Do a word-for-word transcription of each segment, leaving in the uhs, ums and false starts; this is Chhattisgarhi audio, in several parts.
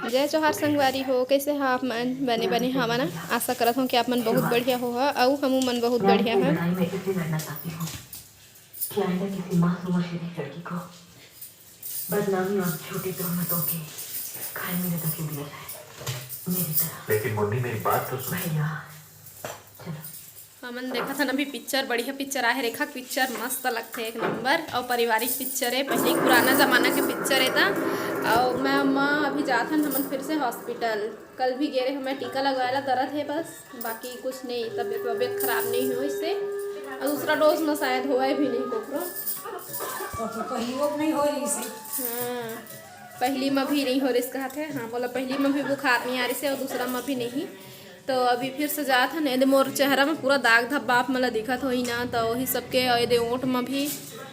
जय जोहार संगवारी हो, कैसे हा आप मन? बने बने हवा ना? आशा करत हूँ कि आप मन बहुत बढ़िया हो हा, अउ हमू मन बहुत बढ़िया हा। लड़ाई में इसलिए लड़ना चाहती हूँ कि आइंदा किसी मासूम और शरीफ लड़की को बदनामी और झूठी तोहमतों के घायल में धकेल दिया जाए, मेरी तरह। लेकिन मुन्नी, मेरी बात तो सुन। भैया, चलो। हमन देखत हन अभी पिक्चर, बढ़िया पिक्चर आहे, रेखा के पिक्चर मस्त लगथे, एक नंबर। अउ पारिवारिक पिक्चर हे, पहले पुराना जमाना के पिक्चर हे त। अउ मैं अम्मा अभी जात हन हमन फिर से हॉस्पिटल। कल भी गे रहे हमें टीका लगवाए ला, दर्द हे बस, बाकी कुछ नहीं, तबीयत वबीयत खराब नहीं हो इससे। अउ दूसरा डोज में शायद होए भी नहीं कोकरो। तो पहली वो नहीं हो रही से। हाँ, पहली में भी नहीं हो रही कहत हे। हाँ, बोला पहली में भी बुखार नहीं आ रही से अउ दूसरा में भी नहीं। तो अभी फिर से जात हन, एदे मोर चेहरा में पूरा दाग धब्बा आप मन ला दिखत होही ना, तो वही सबके, अउ एदे ओंठ में भी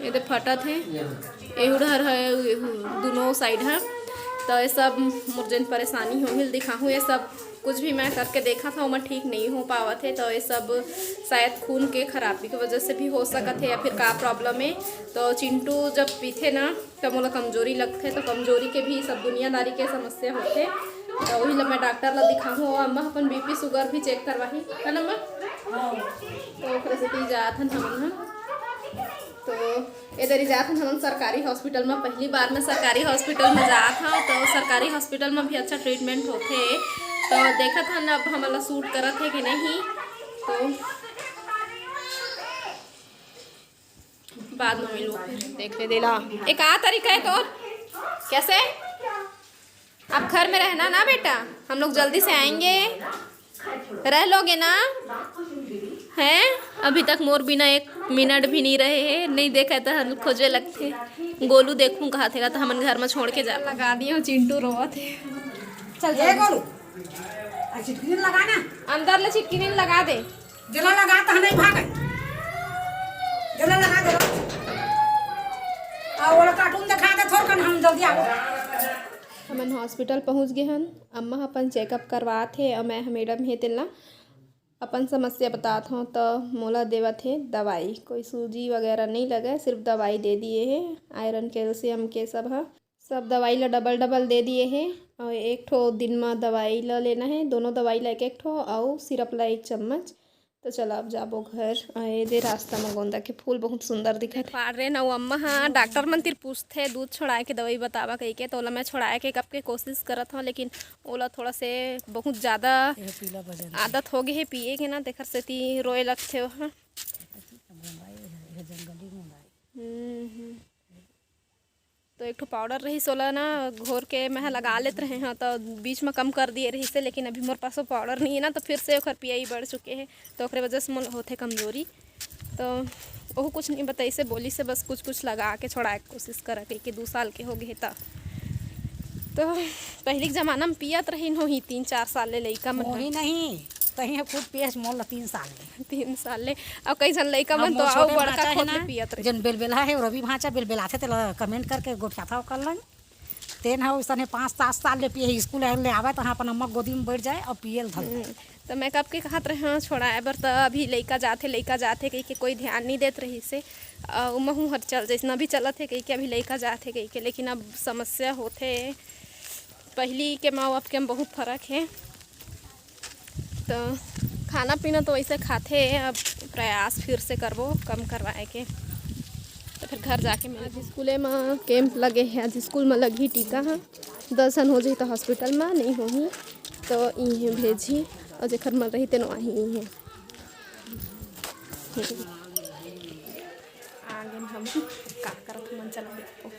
एदे फटत हे, एहू डहर हे, एहू दुनों साइड हे। तो ये सब मोर जेन परेशानी होही ल दिखाहूँ, ये सब कुछ भी मैं करके देखत हूँ, मैं ठीक नहीं हो पावत हे। तो ये सब शायद खून के खराबी की वजह से भी हो सकत हे या फिर का प्रॉब्लम हे। तो चिंटू जब पीथे ना, त मोला कमजोरी लगथे, तो कमजोरी के भी सब दुनियादारी के समस्या होथे। तो वही ला मैं डॉक्टर ला दिखाहूँ, अउ अम्मा अपन बीपी शुगर भी चेक करवाही, है ना अम्मा? हाँ। तो ओकरे सेती जात हन हमन ह। तो ए दरी जात हन हमन सरकारी हॉस्पिटल में, पहली बार मैं सरकारी हॉस्पिटल में जात हूँ, तो सरकारी हॉस्पिटल में भी अच्छा ट्रीटमेंट होथे। तो देखत हन अब हमन ला सूट करत हे कि नहीं, तो बाद में मिलूँ फिर। देख ले देला, एक आ तरीका है तो कैसे? आप घर में रहना ना बेटा, हम लोग जल्दी से आएंगे, रह लोगे ना? हैं? अभी तक मोर बिना एक मिनट भी नहीं रहे हे, नहीं देखे तो हम खोजे लगथे। गोलू देखूं कहा थे तो हमन घर में छोड़ के जा। लगा दिए हो चिंटू रोवत हे। चल ए जल्दी। गोलू, आ चिटकिनी लगा ना। अंदर ले चिटकिनी लगा दे। जला लगा तो नहीं भागे। जला लगा दे। आ ओला कार्टून दिखा दे थोर कन हम जल्दी आओ। हमन हॉस्पिटल पहुंच गए हन। अम्मा ह अपन चेकअप करवात हे अउ मैं ह मैडम हे तेला अपन समस्या बतात हूँ, तो मोला देवत हे दवाई। कोई सूजी वगैरह नहीं लगे, सिर्फ दवाई दे दिए हे, आयरन कैल्शियम के सब ह। सब दवाई ला डबल डबल दे दिए हे। अउ एक ठो दिन म दवाई ला लेना हे, दोनों दवाई ला एक एक ठो, अउ सिरप ला एक चम्मच। तो चला अब जाबो घर। अउ ए दे रास्ता म गोंदा के फूल बहुत सुंदर दिखत हे। फाड़ रे न, अउ अम्मा ह डॉक्टर मन तिर पूछथे दूध छोड़ाए के दवाई बतावा कहिके, तो ओला मैं छोड़ाए के कब के कोशिश करत हूँ, लेकिन ओला थोड़ा से बहुत ज्यादा ये पीला वजन से। आदत हो गए हे पिए के ना, तेखर सेती रोए लगथे ओह। हम्म, हम्म। तो एक ठो पाउडर रहिस, ओला ना घोर के मैं ह लगा लेत रहे हूँ, तो बीच में कम कर दिए रहिस हे, लेकिन अभी मोर पास वो पाउडर नहीं है ना, तो फिर से ओखर पियाई बढ़ चुके हे, तो ओकरे वजह से मोला होथे कमजोरी। तो ओहू कुछ नहीं बताइस हे, बोलिस हे बस कुछ कुछ लगा के छोड़ाए के कोशिश करा, कहिके दू साल के हो गए हे त। तो पहली के जमाना में पियत रहिन होही तीन चार साल ले लइका मन ह। वही नहीं, तही ह खुद पियस मोर ला तीन साल ले। तीन साल ले। अउ कई झन लइका अब मन तो मोर अउ छोटे बड़का भांचा हे खोद ले ना, पियत रहिन। जेन बेलबेला हे, रवि भांचा बेलबेलाथे, तेला कमेंट करके गोठियाथा ओकर लंग। तेन ह उसने पाँच सात साल ले पिए, स्कूल ले आवे त हाँ अपन अम्मा गोदी में बैठ जाए अउ पिए ल धर ले। हम्म, त मैं कब के कहत रहे हूँ छोड़ाए बर, त अभी लइका जाथे, लइका जाथे कहिके कोई ध्यान नहीं देत रहिस हे। अउ महू हर चल जैसन अभी चलत हे कहिके, अभी लइका जाथे कहिके, लेकिन अब समस्या होथे। पहली के माँ बाप के हम बहुत फर्क हे। तो खाना पीना तो वैसे खाथे, अब प्रयास फिर से करबो कम करवाए के, तो फिर घर जाके मिल। आज स्कूले म कैंप लगे हे, आज स्कूल म लगही टीका ह। दस झन हो जाही तो हॉस्पिटल म नहीं होही तो इहें भेजही, और जेखर मन रही तेनो आही इहें। आगे हम का करत मन चला देखो।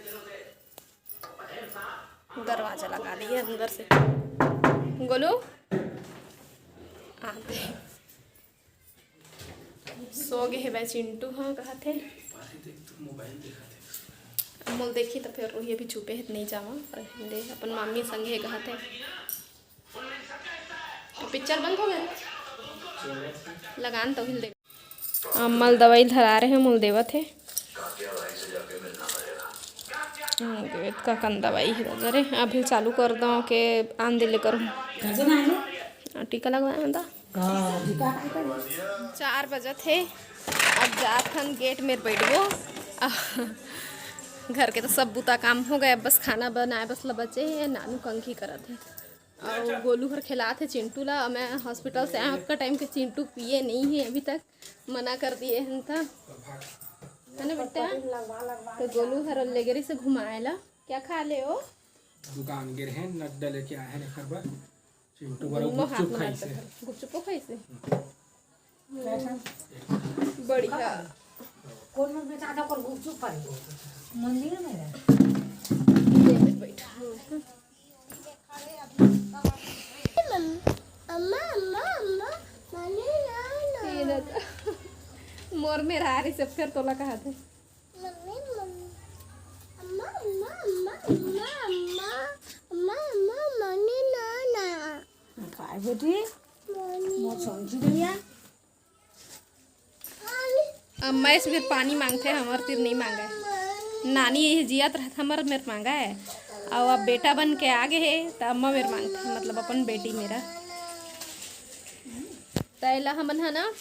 दरवाजा लगा दिए अंदर से। गोलू, आते। सो गए हे बे चिंटू, हाँ, कहत हे। मोल देखी तो फिर वही अभी चुपे हे, नहीं जावा। पर दे, अपन मामी संगे हे, कहत हे। पिक्चर बंद हो गया? लगान तो हिल दे। अम्मा ल दवाई धरा रहे, मोल देवत हे। हम्म, एतका कन दवाई हे दादा रे, अभी चालू कर दो के आन दे ले करूँ। टीका लगवाए हन दा। चार बजत हे, अब जात हन गेट मेर बैठबो। घर के तो सब बुता काम हो गए, बस खाना बनाए बस ला बचे हे। नानू कंघी करत हे अउ गोलू हर खेलात हे चिंटू ला। मैं हॉस्पिटल से आए, ओतका टाइम के चिंटू पिए नहीं हे अभी तक, मना कर दिए हन त, है ना बेटा? तो गोलू हर ले गे रहिसे घुमाए ला। क्या खा ले ओ? दुकान गे रहे, नट डले के आए हैं एकर बर। चिंटू बर गुप्पा गुपचुप हाथ में खाइसे। गुपचुपो खाइसे। बढ़िया। कौन में बेचा था, कौन गुपचुप पाई? मंदिर में है। ये बैठ। अम्मा, अम्मा, अम्मा, मानी ना, ना। ये ना तो। मोर मेर आ रही से फेर तोला कहा थे। Mummy, mummy. अम्मा, अम्मा, अम्मा, अम्मा, अम्मा, अम्मा, अम्मा, मानी ना, ना। काय बेटी? मानी। मोर समझी गया। अम्मा एस मेर पानी मांगथे, हमर तीर नहीं मांगे। नानी ये जियत रहत हमर मेर मांगे, अउ अब बेटा बन के आ गे हे, त अम्मा मेर मांगथे, मतलब अपन बेटी मेर। त एला हमन ह ना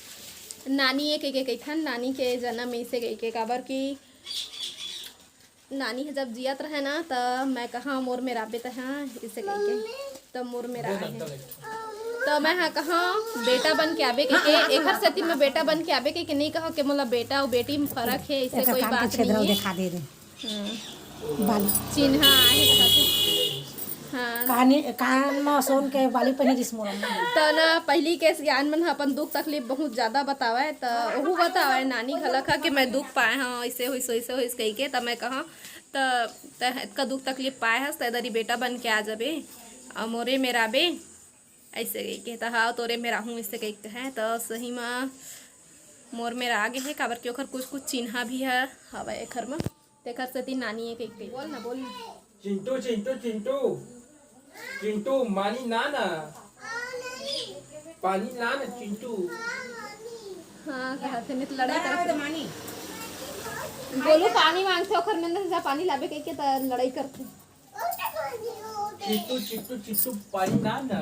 नानी ए कहिके कहिथन, नानी के जनम इसे कहिके, काबर कि नानी ह जब जियत रहे ना, त मैं कहा मोर मेर आबे त हाँ, इसे कहिके। त मोर मेर आए हे। त मैं ह कहा बेटा बन के आबे कहिके, एखर सेती मैं बेटा बन के आबे कहिके नहीं कहा कि मोला बेटा अउ बेटी में फर्क हे, इसे एकर कोई कान के बात छेद नहीं रहो हे। दिखा दे रे। हाँ। बाली। चिन्हा आहे कहा थे। हाँ। कहानी, कान म सोन के बाली पहिरिस मोर अम्मा। त ना, पहिली के सियान मन ह अपन दुख तकलीफ बहुत ज्यादा बतावय, त ओहू बतावय, नानी घलक ह कि मैं दुख पाए हव, ऐसे होइस, वैसे होइस कहिके, त मैं कहव, त तैं एतका दुख तकलीफ पाए हस, त एदरी बेटा बन के आ जाबे, अउ मोरे मेर आबे, ऐसे कहिके, त हाँ, तोरे मेर आहूँ, ऐसे कहिके है, त सही म मोर मेर आ गे हे, काबर कि ओखर कुछ, कुछ चिन्हा भी ह, हवय एखर म। तेखर सेती नानी ए कहिके। बोल ना, बोल ना। चिंटू, चिंटू, चिंटू, चिंटू, मानी ना ना, पानी ला ना चिंटू। हाँ, कहत हे, नहीं तो लड़ाई करत हे। गोलू पानी मांगथे, ओखर में से जा पानी लाबे कहिके त लड़ाई करथे। चिंटू, चिंटू, चिंटू, पानी ला ना।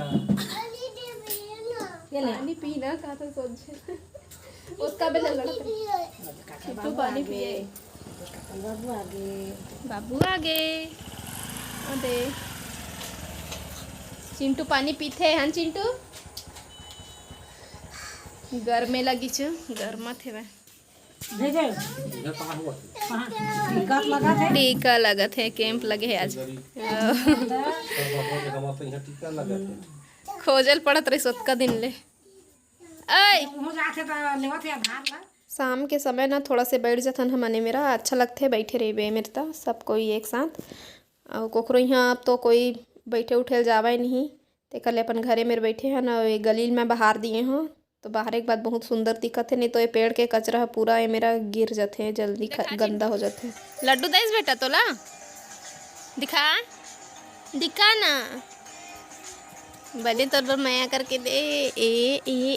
ये ले। पानी पी ना, कहत हे सोझे। उसका भी लड़। चिंटू पानी पिए। बाबू आगे। बाबू आगे। ओ दे। चिंटू पानी पीथे, हन चिंटू? गरमे लगिस, गरमाथे। भेजे। कहाँ? टीका लगत हे। टीका लगत हे, कैंप लगे हे आज। खोजल पड़त रहिस ओतका दिन ले। ऐ! मुँह जाथे त लेवत हे आधार ला। शाम के समय ना थोड़ा से बैठ जथन हमन ए मेरा, अच्छा लगथे बैठे रहिबे मेर त सब कोई एक साथ। अउ कोकरो इहाँ अब तो कोई बैठे उठे ल जावय नहीं, तेकर ले अपन घरे मेर बैठे हन। अउ ए गलील मैं बहार दिए हव, तो बहारे के बाद बहुत सुंदर दिखत हे, नहीं तो ए पेड़ के कचरा ह पूरा ए मेरा गिर जथे, जल्दी ख-, गंदा हो जथे। लड्डू दइस बेटा तोला, दिखा, दिखा ना, बने तोर बर मया करके दे, ए, ए।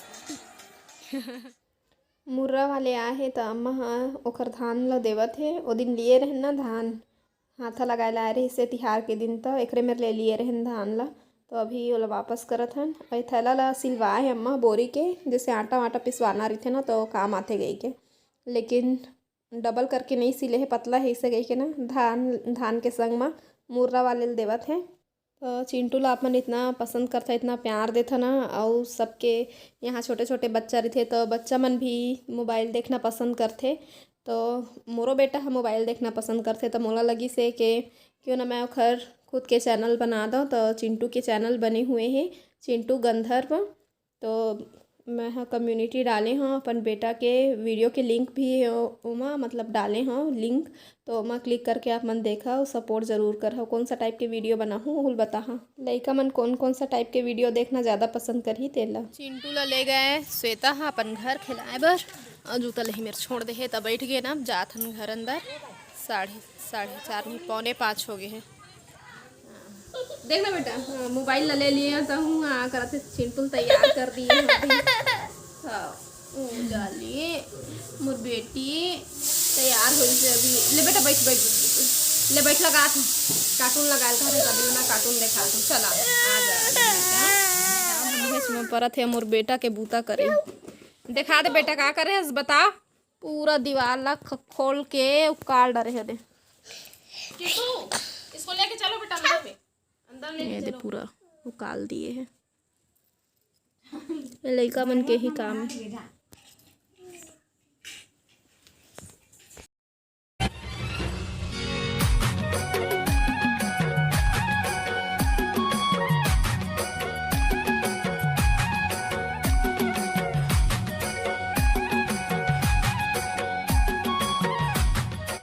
मुर्रा वाले आए हे त अम्मा ह ओखर धान ल देवत हे। ओ दिन लिए रहेन ना धान, हाथा लगाए ला आए रहिस हे तिहार के दिन, त एकरे मेर ले लिए रहेन धान ल। त अभी ओला वापस करत हन। अउ ए थैला ल सिलवाए हे अम्मा बोरी के, जैसे आटा वाटा पिसवाना रहिथे ना, त काम आथे कहिके। लेकिन डबल करके नइ सिले हे, पतला हे, इसे कहिके ना धान, धान के संग म मुर्रा वाले ल देवत हे। त चिंटू ला आप मन इतना पसंद करथा, इतना प्यार देथा ना, अउ सबके यहाँ छोटे-छोटे बच्चा रहिथे, त बच्चा मन भी मोबाइल देखना पसंद करथे। त मोरो बेटा ह मोबाइल देखना पसंद करथे, त मोला लगिस हे के क्यों ना मैं ओखर खुद के चैनल बना दौं। त चिंटू के चैनल बने हुए हे, चिंटू गंधर्व। तो मैं ह कम्युनिटी डाले हव अपन बेटा के वीडियो के लिंक भी हे ओ-, ओमा मतलब डाले हव लिंक, तो ओमा क्लिक करके आप मन देखव, सपोर्ट जरूर करव। कौन सा टाइप के वीडियो बनाहूँ, ओहू ल बताहा। लइका मन कौन कौन सा टाइप के वीडियो देखना ज़्यादा पसंद करही, तेला। चिंटू ला ले गए श्वेता ह अपन घर खिलाए बर, अउ जूता लेही मेर छोड़ दे हे, त बैठ गए ना, अब जात हन घर अंदर। साढ़े, साढ़े चार नहीं, पौने पाँच हो गए हे। देख ना बेटा, हाँ, मोबाइल ला ले लिए त हूँ, हाँ, करत हे, चिंटू ल तैयार कर दिए हैं अभी। हाँ, ओ, जा लिए, मोर बेटी तैयार होइस हे अभी। ले बेटा, बैठ, बैठ, बैठ, बैठ। ले बैठ, लगा थे, कार्टून लगा ले, तभी ना कार्टून देखा थे। चला, आ जा, आ जा बेटा। हाँ, हम इसमें परत हे, मोर बेटा के बूता करे। देखा दे बेटा, का करे हस, बता। पूरा दीवार ला ख-, खोल के उकाल डरे हे दे। किट्टू, इसको लेके चलो बेटा अंदर में, अंदर लेके ये दे चलो। पूरा उकाल दिए है। ये लइका मन के ही काम है।